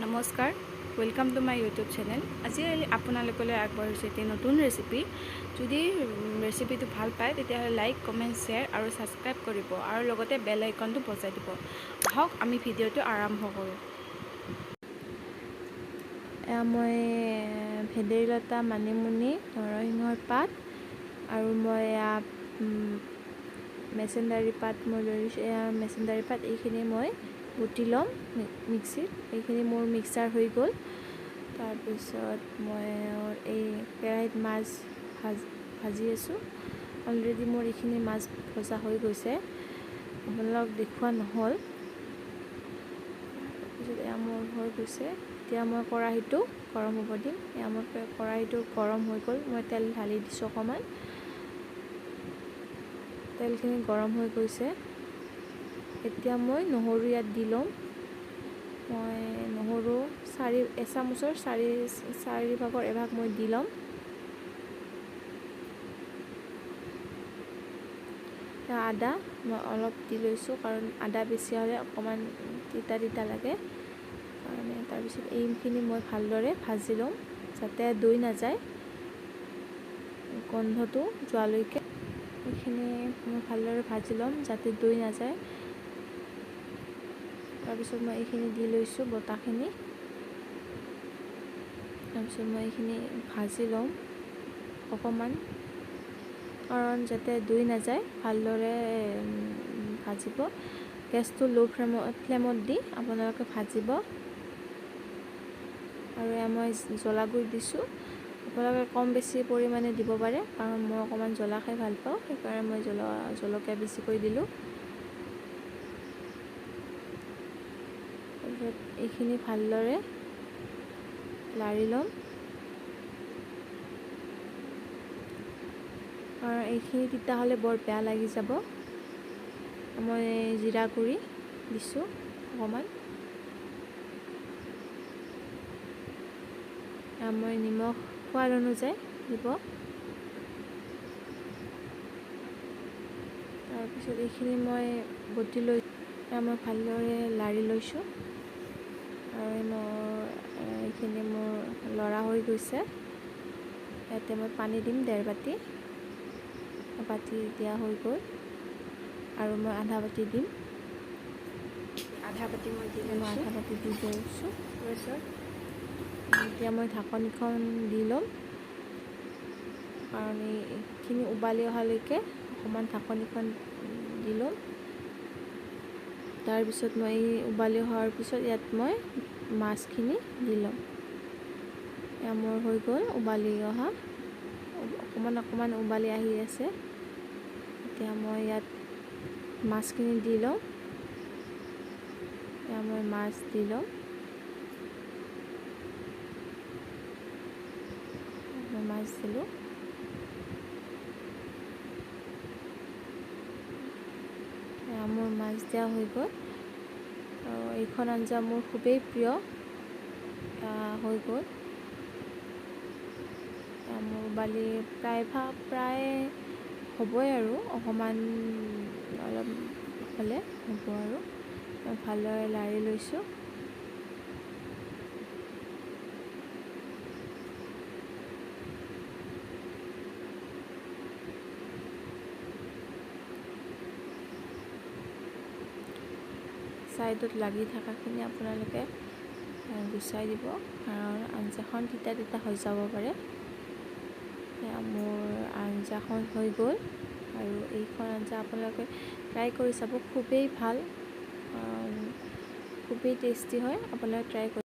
নমস্কাৰ, welcome to my YouTube channel. আজি আপোনালোকলৈ আগবঢ়াইছোঁ এটি নতুন ৰেচিপি। যদি ৰেচিপিটো ভাল পায়, তেতিয়াহ'লে লাইক, কমেণ্ট, শ্বেয়াৰ আৰু ছাবস্ক্ৰাইব কৰিব আৰু লগতে বেল আইকনটো বজাই দিব। আহক, আমি ভিডিঅ'টো আৰম্ভ কৰোঁ। এয়া মই ভেদাইলতা, মানিমুনি, নৰসিংহৰ পাত আৰু মই এয়া মেচেন্দাৰী পাত মই লৈ লৈছোঁ। এয়া মেচেন্দাৰী পাত, এইখিনি মই বটি ল'ম মিক্সিত। এইখিনি মোৰ মিক্সাৰ হৈ গ'ল। তাৰপিছত মই এই কেৰাহীত মাছ ভাজি আছোঁ। অলৰেডি মোৰ এইখিনি মাছ ভজা হৈ গৈছে, আপোনালোকক দেখুওৱা নহ'ল। তাৰপিছত এয়া মোৰ হৈ গৈছে। এতিয়া মই কেৰাহীটো গৰম হ'ব দিম। এয়া মোৰ কেৰাহীটো গৰম হৈ গ'ল। মই তেল ঢালি দিছোঁ অকণমান। তেলখিনি গৰম হৈ গৈছে। এতিয়া মই নহৰু ইয়াত দি ল'ম। মই নহৰু এচামুচৰ চাৰি ভাগৰ এভাগ মই দি ল'ম। আদা মই অলপ দি লৈছোঁ, কাৰণ আদা বেছি হ'লে অকণমান তিতা তিতা লাগে কাৰণে। তাৰপিছত এইখিনি মই ভালদৰে ভাজি ল'ম, যাতে দৈ নাযায়, গোন্ধটো যোৱালৈকে। এইখিনি মই ভালদৰে ভাজি ল'ম, যাতে দৈ নাযায়। তাৰপিছত মই এইখিনি দি লৈছোঁ বটাখিনি। তাৰপিছত মই এইখিনি ভাজি ল'ম অকণমান, কাৰণ যাতে দৈ নাযায়, ভালদৰে ভাজিব। গেছটো ল' ফ্লেমত দি আপোনালোকে ভাজিব। আৰু এয়া মই জ্বলা গুড়ি দিছোঁ। আপোনালোকে কম বেছি পৰিমাণে দিব পাৰে, কাৰণ মই অকণমান জ্বলা খাই ভাল পাওঁ, সেইকাৰণে মই জলকীয়া বেছিকৈ দিলোঁ। তাৰপিছত এইখিনি ভালদৰে লাৰি ল'ম, কাৰণ এইখিনি তিতা হ'লে বৰ বেয়া লাগি যাব। মই জিৰা গুড়ি দিছোঁ অকণমান। মই নিমখ সোৱাদ অনুযায়ী দিব। তাৰপিছত এইখিনি মই বটি লৈ মই ভালদৰে লাৰি লৈছোঁ। আৰু মোৰ এইখিনি মোৰ লৰা হৈ গৈছে। ইয়াতে মই পানী দিম 1.5 বাতি। বাতি দিয়া হৈ গ'ল আৰু মই আধা বাতি দিম। আধা বাতি মই দি মই আধা বাতি দি লৈছোঁ। তাৰপিছত এতিয়া মই ঢাকনিখন দি ল'ম, কাৰণ এইখিনি উবালি অহালৈকে অকণমান ঢাকনিখন দি ল'ম। তাৰপিছত মই এই উবালি হোৱাৰ পিছত ইয়াত মই মাছখিনি দি ল'ম। এয়া মোৰ হৈ গ'ল উবালি অহা, অকণমান অকণমান উবালি আহি আছে। এতিয়া মই ইয়াত মাছখিনি দি ল'ম। এয়া মই মাছ দি ল'ম। মই মাছ দিলোঁ। মোৰ মাছ দিয়া হৈ গ'ল। আৰু এইখন আঞ্জা মোৰ খুবেই প্ৰিয় হৈ গ'ল। মোৰ বালি প্ৰায় হ'বই আৰু অকণমান অলপ হ'লে হ'ব আৰু। মই ভালদৰে লাৰি লৈছোঁ। ছাইডত লাগি থকাখিনি আপোনালোকে গুচাই দিব, কাৰণ আঞ্জাখন তিতা তিতা হৈ যাব পাৰে। মোৰ আঞ্জাখন হৈ গ'ল। আৰু এইখন আঞ্জা আপোনালোকে ট্ৰাই কৰি চাব, খুবেই ভাল, খুবেই টেষ্টি হয়। আপোনালোকে ট্ৰাই কৰি